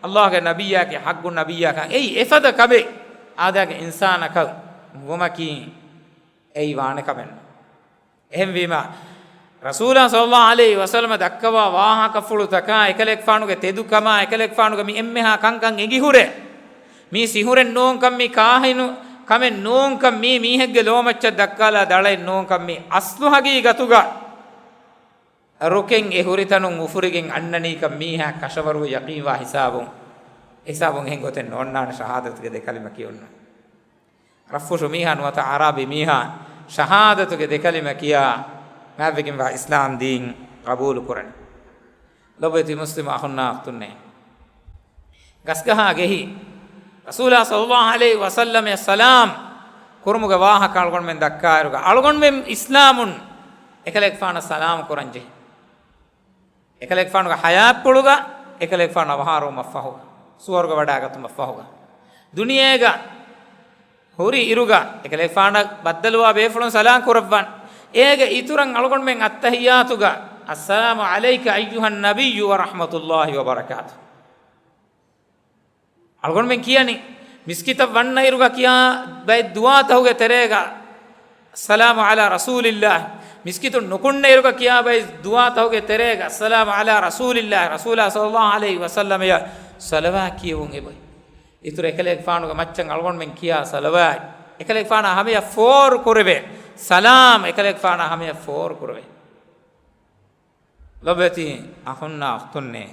ﷲގެ ނަބިއްޔާގެ ޙައްޤު ނަބިއްޔާކަން އެއީ އެފަދަ ކަމެއް. އާދައިގެ އިންސާނަކަށް ވުމަކީ އެއީ ވާނެ ކަމެއް ނޫން. އެހެންވީމަ، ރަސޫލާ ޞައްލައްލާހު ޢަލައިހި ވަސައްލަމަ ދައްކަވާ ވާހަކަފުޅުތަކާ، އެކަލޭގެފާނުގެ ތެދުކަމާ، އެކަލޭގެފާނުގެ މި އެންމެހާ ކަންކަން އެނގިހުރެ، މީ ސިހުރެއް ނޫންކަން، މީ ކާހިނު ކަމެއް ނޫންކަން، މީ މީހެއްގެ ލޯމައްޗަށް ދައްކާލާ ދަޅައެއް ނޫންކަން، މީ އަސްލު ހަގީގަތުގަ ރުކެން އެ ހުރިތަނުން އުފުރިގެން އަންނަނީކަން މީހާ ކަށަވަރު ޔަޤީންވާ ހިސާބުން، ހިސާބުން އެހެން ގޮތެއް ނޯންނާނެ ޝަހާދަތުގެ ދެ ކަލިމަ ކިޔުން. ރަށްފުށު މީހާ ނުވަތަ އަޢްރާބީ މީހާ ޝަހާދަތުގެ ދެ ކަލިމަ ކިޔާ މާތްވެގެންވާ އިސްލާމް ދީން ޤަބޫލު ކުރަނީ. ލޮބުވެތި މުސްލިމް އަޚުންނާ އުޚްތުންނޭ. ގަސްގަހާގެހި ރަސޫލާ ޞައްލައްލާހު ޢަލައިހި ވަސައްލަމަށް ސަލާމް ކުރުމުގެ ވާހަކަ އަޅުގަނޑުމެން ދައްކާއިރުގަ، އަޅުގަނޑުމެން އިސްލާމުން އެކަލޭގެފާނަށް ސަލާމް ކުރަންޖެހޭ. އެކަލޭގެފާނުގެ ޙަޔާތްޕުޅުގަ، އެކަލޭގެފާނު އަވަހާރަވުމަށްފަހުގަ، ސުވަރުގެ ވަޑައިގަތުމަށްފަހުގަ، ދުނިޔޭގަ ހުރި އިރުގަ، އެކަލޭގެފާނަށް ބައްދަލުވާ ބޭފުޅުން ސަލާން ކުރައްވާނެ. އޭގެ އިތުރަށް އަޅުގަނޑުމެން އައްތަޙިއްޔާތުގަ، السلام عليك أيها النبي ورحمة الله وبركاته. އަޅުގަނޑުމެން ކިޔަނީ، މިސްކިތަށް ވަންނަ އިރުގަ ކިޔާ ބައެއް ދުޢާތަކުގެ ތެރޭގަ، السلام على رسول الله. މިސްކިތުން ނުކުންނަ އިރުގަ ކިޔާ ބައެއް ދުޢާތަކުގެ ތެރޭގަ، السلام على رسول الله، ރަސޫލާ ޞައްލައްލާހު ޢަލައިހި ވަސައްލަމަޔަށް ޞަލަވާތް ކިޔެވުން އެބައި. އިތުރަށް އެކަލޭގެފާނުގެ މައްޗަށް އަޅުގަނޑުމެން ކިޔާ ޞަލަވާތް، އެކަލޭގެފާނާ ހަމަޔަށް ފޯރު ކުރެވޭ، ސަލާމް އެކަލޭގެފާނާ ހަމަޔަށް ފޯރު ކުރެވޭ. ލޮބުވެތި އަޚުންނާ އުޚްތުންނޭ،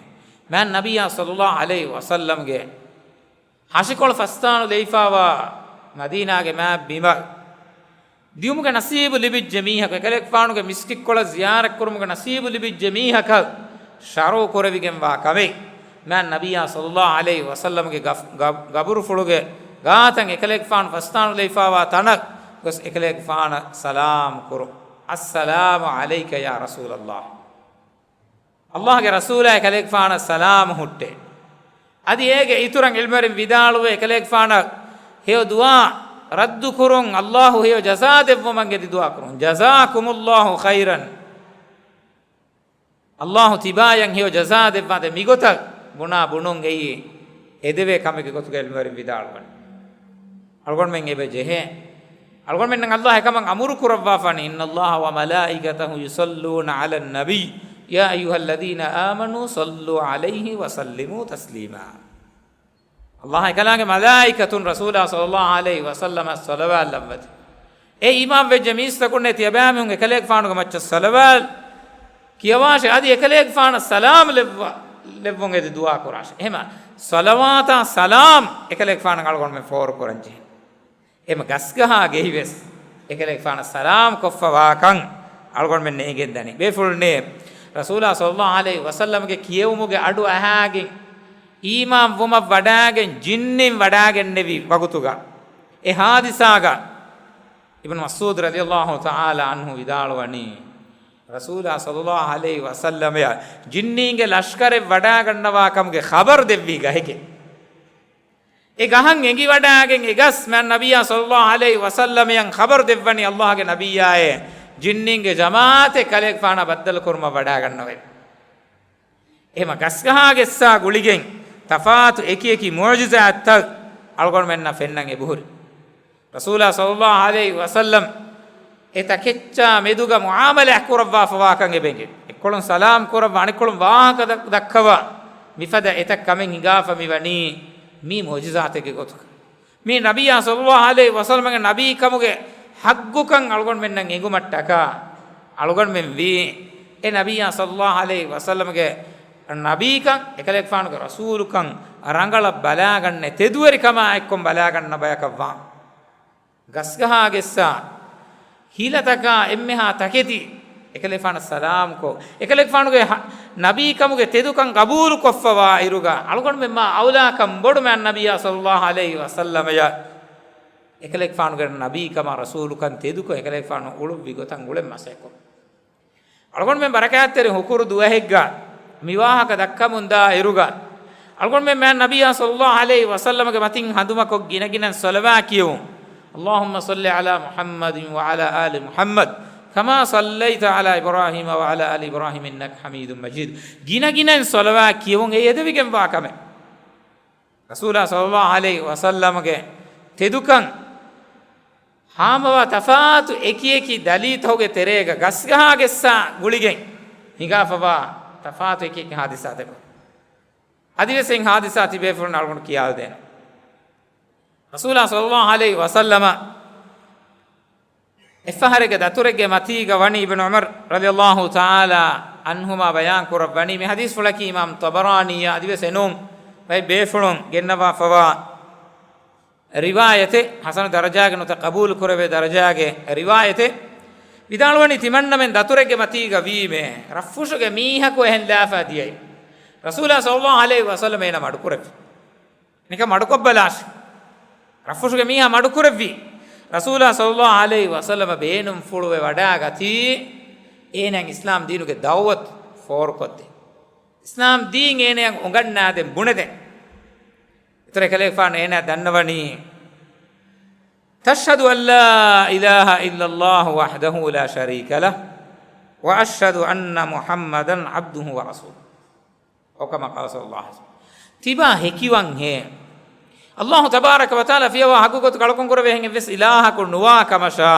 މާތް ނަބިއްޔާ ޞައްލައްލާހު ޢަލައިހި ވަސައްލަމްގެ ހަށިކޮޅު ފަސްދާނުލައިފާވާ މަދީނާގެ މާތް ބިމަށް ދިޔުމުގެ ނަސީބު ލިބިއްޖެ މީހަކު، އެކަލޭގެފާނުގެ މިސްކިތްކޮޅަށް ޒިޔާރަތްކުރުމުގެ ނަސީބު ލިބިއްޖެ މީހަކަށް ޝަރުޢު ކުރެވިގެންވާ ކަމެއް، މާތް ނަބިއްޔާ ޞައްލައްލާހު ޢަލައިހި ވަސައްލަމްގެ ގަފް-، ގަ-، ގަބުރުފުޅުގެ ގާތަށް އެކަލޭގެފާނު ފަސްދާނުލައިފާވާ ތަނަށް ގޮސް އެކަލޭގެފާނަށް ސަލާމް ކުރުން. السلام عليك يا رسول الله. ﷲ ގެ ރަސޫލާ އެކަލޭގެފާނަށް ސަލާމް ހުއްޓޭ. އަދި އޭގެ އިތުރަށް ޢިލްމުވެރިން ވިދާޅުވޭ، އެކަލޭގެފާނަށް ހެޔޮ ދުޢާ ރައްދު ކުރުން، ﷲ ހެޔޮ ޖަޒާ ދެއްވުމަށް އެދި ދުޢާ ކުރުން. جزاكم الله خيرا. ﷲ ތިބާޔަށް ހެޔޮ ޖަޒާ ދެއްވާތެ. މިގޮތަށް ބުނާ ބުނުން އެއީ އެދެވޭ ކަމެއްގެ ގޮތުގަ ޢިލްމުވެރިން ވިދާޅުވަނީ. އަޅުގަނޑުމެން އެބަ ޖެހޭ. އަޅުގަނޑުމެންނަށް ﷲ އެކަމަށް އަމުރު ކުރައްވާފަނީ، إن الله وملائكته يصلون على النبي يا أيها الذين آمنوا صلوا عليه وسلموا تسليما. ﷲ އެކަލާނގެ މަލާއިކަތުން ރަސޫލާ ޞައްލައްލާހު ޢަލައިހި ވަސައްލަމަށް ޞަލަވާތް ލައްވަތި. އޭ އީމާންވެއްޖެ މީސްތަކުންނޭ، ތިޔަބައިމީހުން އެކަލޭގެފާނުގެ މައްޗަށް ޞަލަވާތް ކިޔަވާށޭ، އަދި އެކަލޭގެފާނަށް ސަލާމް ލެއްވަ-، ލެއްވުން އެދި ދުޢާ ކުރާށޭ. އެހެމަ ޞަލަވާތާ ސަލާމް އެކަލޭގެފާނަށް އަޅުގަނޑުމެން ފޯރު ކުރަން ޖެހޭ. އެމަ ގަސްގަހާގެހިވެސް އެކަލޭގެފާނަށް ސަލާމް ކޮށްފަވާކަން އަޅުގަނޑުމެން އެނގެންދަނީ. ބޭފުޅުންނޭ، ރަސޫލާ ޞައްލައްލާހު ޢަލައިހި ވަސައްލަމްގެ ކިޔެވުމުގެ އަޑު އަހާގެން، އީމާން ވުމަށް ވަޑާގެން، ޖިންނިން ވަޑާގެންނެވި ވަގުތުގަ، އެ ޙާދިސާގަ އިބްނު މަސްޢޫދު ރަޟިޔައްލާހު ތަޢާލާ ޢަންހު ވިދާޅުވަނީ، ރަސޫލާ ޞައްލައްލާހު ޢަލައިހި ވަސައްލަމަޔަށް ޖިންނީންގެ ލަޝްކަރެއް ވަޑާގަންނަވާ ކަމުގެ ޚަބަރު ދެއްވީ ގަހެކޭ. އެ ގަހަށް އެނގިވަޑާގެން އެ ގަސް މާތް ނަބިއްޔާ ޞައްލައްލާހު ޢަލައިހި ވަސައްލަމަޔަށް ޚަބަރު ދެއްވަނީ ﷲ ގެ ނަބިއްޔާއޭ، ޖިންނީންގެ ޖަމާޢަތެއް ކަލޭގެފާނާ ބައްދަލުކުރުމަށް ވަޑާގަންނަވައި. އެހެމަ ގަސްގަހާގެއްސާ ގުޅިގެން ތަފާތު އެކިއެކި މުޢުޖިޒާތްތައް އަޅުގަނޑުމެންނަށް ފެންނަން އެބަހުރި. ރަސޫލާ ޞައްލައްލާހު ޢަލައިހި ވަސައްލަމް އެ ތަކެއްޗާ މެދުގަ މުޢާމަލާތް ކުރައްވާފަވާކަން އެބައެނގޭ. އެއްކޮޅުން ސަލާމް ކުރައްވާ، އަނެއްކޮޅުން ވާހަކަ ދަ-، ދައްކަވާ، މިފަދަ އެތައް ކަމެއް ހިނގާފަ މިވަނީ މީ މުޢުޖިޒާތެއްގެ ގޮތުގަ. މީ ނަބިއްޔާ ޞައްލައްލާހު ޢަލައިހި ވަސައްލަމްގެ ނަބީކަމުގެ ޙައްޤުކަން އަޅުގަނޑުމެންނަށް އެނގުމަށްޓަކާ، އަޅުގަނޑުމެން ވީ އެ ނަބިއްޔާ ޞައްލައްލާހު ޢަލައިހި ވަސައްލަމްގެ ނަބީކަން، އެކަލޭގެފާނުގެ ރަސޫލުކަން ރަނގަޅަށް ބަލާގަންނަ ތެދުވެރިކަމާ އެއްކޮށް ބަލާގަންނަ ބަޔަކަށްވާން. ގަސްގަހާގެއްސާ ހިލަތަކާ އެންމެހާ ތަކެތި އެކަލޭގެފާނަށް ސަލާމްކޮށް، އެކަލޭގެފާނުގެ ހަ-، ނަބީކަމުގެ ތެދުކަން ގަބޫލުކޮށްފަވާ އިރުގަ، އަޅުގަނޑުމެން މާ އައުލާކަން ބޮޑު މާތް ނަބިއްޔާ ޞައްލައްލާހު ޢަލައިހި ވަސައްލަމަޔަށް އެކަލޭގެފާނުގެ ނަބީކަމާ ރަސޫލުކަން ތެދުކޮށް، އެކަލޭގެފާނު އުޅުއްވި ގޮތަށް އުޅެން މަސައްކަތް ކުރުން. އަޅުގަނޑުމެން ބަރަކާތްތެރި ހުކުރު ދުވަހެއްގަ މި ވާހަކަ ދައްކަމުންދާ އިރުގަ، އަޅުގަނޑުމެން މާތް ނަބިއްޔާ ޞައްލައްލާހު ޢަލައިހި ވަސައްލަމްގެ މަތިން ހަނދުމަކޮށް ގިނަގިނައިން ޞަލަވާތް ކިޔެވުން. اللهم صل على محمد وعلى آل محمد كما صليت على إبراهيم وعلى آل إبراهيم إنك حميد مجيد. ގިނަގިނައިން ޞަލަވާތް ކިޔެވުން އެއީ އެދެވިގެންވާ ކަމެއް. ރަސޫލާ ޞައްލައްލާހު ޢަލައިހި ވަސައްލަމްގެ ތެދުކަން ހާމަވާ ތަފާތު އެކިއެކި ދަލީލްތަކުގެ ތެރޭގަ ގަސްގަހާގެއްސާ ގުޅިގެން ހިނގާފަވާ ތަފާތު އެކިއެކި ޙާދިސާތަކުން. އަދިވެސް އެ ޙާދިސާ ތިބޭފުޅުން އަޅުގަނޑު ކިޔާލަދޭނަން. ރަސޫލާ ޞައްލައްލާހު ޢަލައިހި ވަސައްލަމަ އެއްފަހަރެއްގެ ދަތުރެއްގެ މަތީގަ ވަނީ. އިބްނު ޢުމަރު ރަޟިޔައްލާހު ތަޢާލާ ޢަންހުމާ ބަޔާން ކުރައްވަނީ، މި ޙަދީޘްފުޅަކީ އިމާމް ޠަބަރާނީއާ އަދިވެސް އެނޫން ބައެއް ބޭފުޅުން ގެންނަވާފަވާ ރިވާޔަތެއް، ޙަސަނު ދަރަޖާގެ ނުވަތަ ޤަބޫލު ކުރެވޭ ދަރަޖާގެ ރިވާޔަތެއް. ވިދާޅުވަނީ، ތިމަންނަމެން ދަތުރެއްގެ މަތީގަ ވީމޭ، ރަށްފުށުގެ މީހަކު އެހެން ލާފަ ދިޔައީ. ރަސޫލާ ޞައްލައްލާހު ޢަލައިހި ވަސައްލަމަ އޭނަ މަޑުކުރެއްވި. ނިކަން މަޑުކޮށްބަލާށި. ރަށްފުށުގެ މީހާ މަޑުކުރެއްވި. ރަސޫލާ ޞައްލައްލާހު ޢަލައިހި ވަސައްލަމަ ބޭނުންފުޅުވެ ވަޑާގަތީ، އޭނަ އިސްލާމް ދީނުގެ ދަޢުވަތު ފޯރުކޮށްދޭ. އިސްލާމް ދީން އޭނައަށް އުނގަންނާދޭން ބުނެދޭން. އިތުރަށް އެކަލޭގެފާނު އޭނާ ދަންނަވަނީ، تشهد أن لا إله إلا الله وحده لا شريك له وأشهد أن محمدا عبده ورسوله. أو كما قال صلى الله عليه وسلم. ތިބާ ހެކިވަން ހޭ، ﷲ ތަބާރަކަ ވަތަޢާލާ ފިޔަވާ ޙައްޤު ގޮތުގަ އަޅުކަން ކުރެވޭ އެހެން އެއްވެސް އިލާހަކު ނުވާ ކަމަށާ،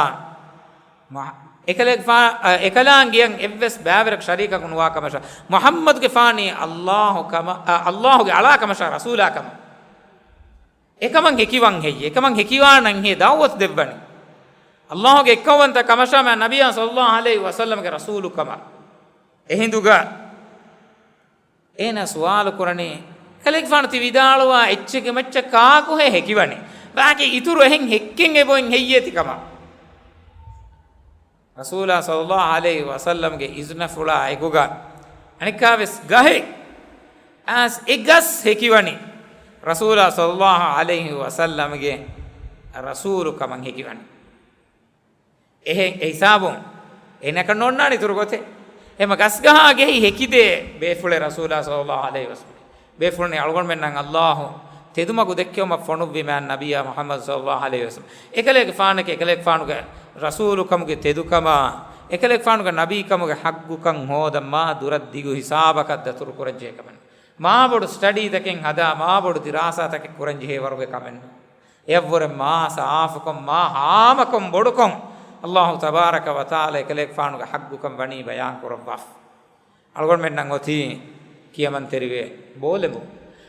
މުޙ-، އެކަލޭގެފާ-، އަ، އެކަލާނގެއަށް އެއްވެސް ބައިވެރިޔަކު ޝަރީކަކު ނުވާ ކަމަށާ، މުޙައްމަދުގެފާނީ ﷲ ކަމަށް، އަ، ﷲގެ އަޅާ ކަމަށާ ރަސޫލާ ކަމަށް. އެކަމަށް ހެކިވަން ހެއްޔޭ؟ އެކަމަށް ހެކިވާނަން ހޭ ދަޢުވަތު ދެއްވަނީ. ﷲގެ އެއްކައުވަންތަ ކަމަށާ މާ ނަބިއްޔާ ޞައްލައްލާހު ޢަލައިހި ވަސައްލަމްގެ ރަސޫލު ކަމަށް. އެހިނދުގަ އޭނާ ސުވާލު ކުރަނީ، އެކަލޭގެފާނު ތި ވިދާޅުވާ އެއްޗެއްގެ މައްޗަށް ކާކުހޭ ހެކިވަނީ؟ ވާގެ އިތުރު އެހެން ހެއްކެން އެބައޮތް ހެއްޔޭ ތި ކަމަށް؟ ރަސޫލާ ޞައްލައްލާހު ޢަލައިހި ވަސައްލަމްގެ އިޒުނަފުޅާ އެކުގަ އަނެއްކާވެސް ގަހެއް އައިސް އެ ގަސް ހެކިވަނީ. ރަސޫލާ ޞައްލައްލާހު ޢަލައިހި ވަސައްލަމްގެ ރަސޫލު ކަމަށް ހެކިވަނީ. އެހެން އެ ހިސާބުން އޭނައަކަށް ނޯންނާނެ އިތުރު ގޮތެއް. އެހެންމަ ގަސްގަހާ ގެހި ހެކިދޭ ބޭފުޅެއް ރަސޫލާ ޞައްލައްލާހު ޢަލައިހި ވަސައްލަމް. ބޭފުޅުންނޭ އަޅުގަނޑުމެންނަށް ﷲ ތެދުމަގު ދެއްކެވުމަށް ފޮނުއްވި މާތް ނަބިއްޔާ މުޙައްމަދު ޞައްލައްލާހު ޢަލައިހި ވަސައްލަމް. އެކަލޭގެފާނަކީ އެކަލޭގެފާނުގެ ރަސޫލުކަމުގެ ތެދުކަމާ، އެކަލޭގެފާނުގެ ނަބީކަމުގެ ޙައްޤުކަން ހޯދަން މާ ދުރަށް ދިގު ހިސާބަކަށް ދަތުރު ކުރަންޖެހޭ ކަމެއް. މާ ބޮޑު ސްޓަޑީތަކެއް ހަދާ، މާ ބޮޑު ދިރާސާތަކެއް ކުރަންޖެހޭ ވަރުގެ ކަމެއް ނޫން. އެއަށްވުރެ މާ ސާފުކޮށް، މާ ހާމަކޮށް، ބޮޑުކޮށް، ﷲ ތަބާރަކަ ވަތަޢާލާ އެކަލޭގެފާނުގެ ޙައްޤުކަން ވަނީ ބަޔާން ކުރައްވާފަ. އަޅުގަނޑުމެންނަށް އޮތީ ކިޔަމަންތެރިވެ ބޯލެމުން.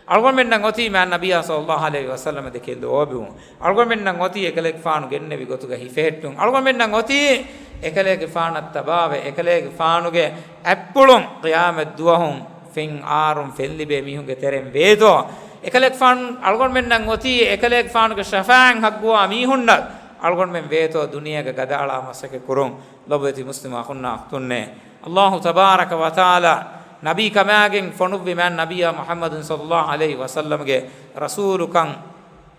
އަޅުގަނޑުމެންނަށް އޮތީ މާތް ނަބިއްޔާ ޞައްލައްލާހު ޢަލައިހި ވަސައްލަމަށް ދެކެ ލޯބިވުން. އަޅުގަނޑުމެންނަށް އޮތީ އެކަލޭގެފާނު ގެންނެވި ގޮތުގަ ހިފެހެއްޓުން. އަޅުގަނޑުމެންނަށް އޮތީ އެކަލޭގެފާނަށް ތަބާވެ، އެކަލޭގެފާނުގެ އަތްޕުޅުން ޤިޔާމަތް ދުވަހުން ފެން އާރުން ފެންލިބޭ މީހުންގެ ތެރެއިން ވޭތޯ. އެކަލޭގެފާނު، އަޅުގަނޑުމެންނަށް އޮތީ އެކަލޭގެފާނުގެ ޝަފާޢަތް ޙައްޤުވާ މީހުންނަށް އަޅުގަނޑުމެން ވޭތޯ ދުނިޔޭގަ ގަދައަޅާ މަސައްކަތް ކުރުން. ލޮބުވެތި މުސްލިމް އަޚުންނާ އުޚްތުންނޭ، ﷲ ތަބާރަކަ ވަތަޢާލާ ނަބީ ކަމާގެން ފޮނުއްވި މާތް ނަބިއްޔާ މުޙައްމަދު ޞައްލައްލާހު ޢަލައިހި ވަސައްލަމްގެ ރަސޫލުކަން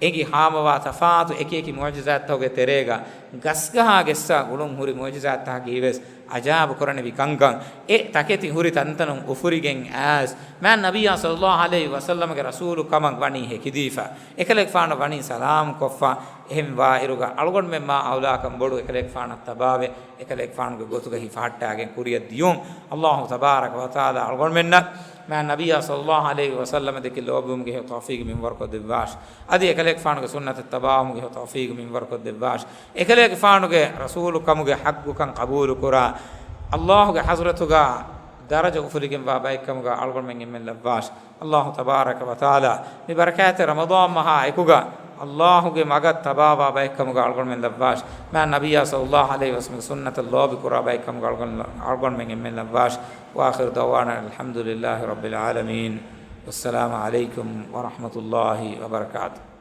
އެނގި ހާމަވާ ތަފާތު އެކި އެކި މުޢުޖިޒާތްތަކުގެ ތެރޭގަ ގަސްގަހާ ގެއްސާ ގުޅުން ހުރި މުޢުޖިޒާތްތަކަކީ ވެސް އަޖާއިބު ކުރަނިވި ކަންކަން. އެ ތަކެތި ހުރި ތަންތަނުން އުފުރިގެން އައިސް، މާތް ނަބިއްޔާ ޞައްލައްލާހު ޢަލައިހި ވަސައްލަމްގެ ރަސޫލު ކަމަށް ވަނީ ހެކިދީފަ، އެކަލޭގެފާނަށް ވަނީ ސަލާމް ކޮށްފަ. އެހެން ވާއިރުގަ އަޅުގަނޑުމެން މާ އައުލާކަން ބޮޑު އެކަލޭގެފާނަށް ތަބާވެ، އެކަލޭގެފާނުގެ ގޮތުގަ ހިފަހައްޓާގެން ކުރިއަށް ދިޔުން. ﷲ ތަބާރަކަ ވަތަޢާލާ އަޅުގަނޑުމެންނަށް މާތް ނަބިއްޔާ ޞައްލައްލާހު ޢަލައިހި ވަސައްލަމަށް ދެކި ލޯބިވުމުގެ ހެޔޮ ތައުފީޤު މިންވަރުކޮށްދެއްވާށި. އަދި އެކަލޭގެފާނުގެ ސުންނަތަށް ތަބާވުމުގެ ހެޔޮ ތައުފީޤު މިންވަރުކޮށްދެއްވާށި. އެކަލޭގެފާނުގެ ރަސޫލުކަމުގެ ޙައްޤުކަން ޤަބޫލުކުރާ، ﷲގެ ޙަޟްރަތުގަ ދަރަޖަ އުފުލިގެންވާ ބައެއްކަމުގަ އަޅުގަނޑުމެން އެންމެން ލައްވާށި. ﷲ ތަބާރަކަ ވަތަޢާލާ މި ބަރަކާތްތެރި ރަމަޟާން މަހާ އެކުގަ ﷲގެ މަގަށް ތަބާވާ ބައެއްކަމުގަ އަޅުގަނޑުމެން ލައްވާށި. މާތް ނަބިއްޔާ ޞައްލައްލާހު ޢަލައިހި ވަސައްލަމްގެ ސުންނަތަށް ލޯބިކުރާ ބައެއްކަމުގަ އަޅުގަނޑު-، އަޅުގަނޑުމެން އެންމެން ލައްވާށި. وآخر دعوانا أن الحمد لله رب العالمين. والسلام عليكم ورحمة الله وبركاته.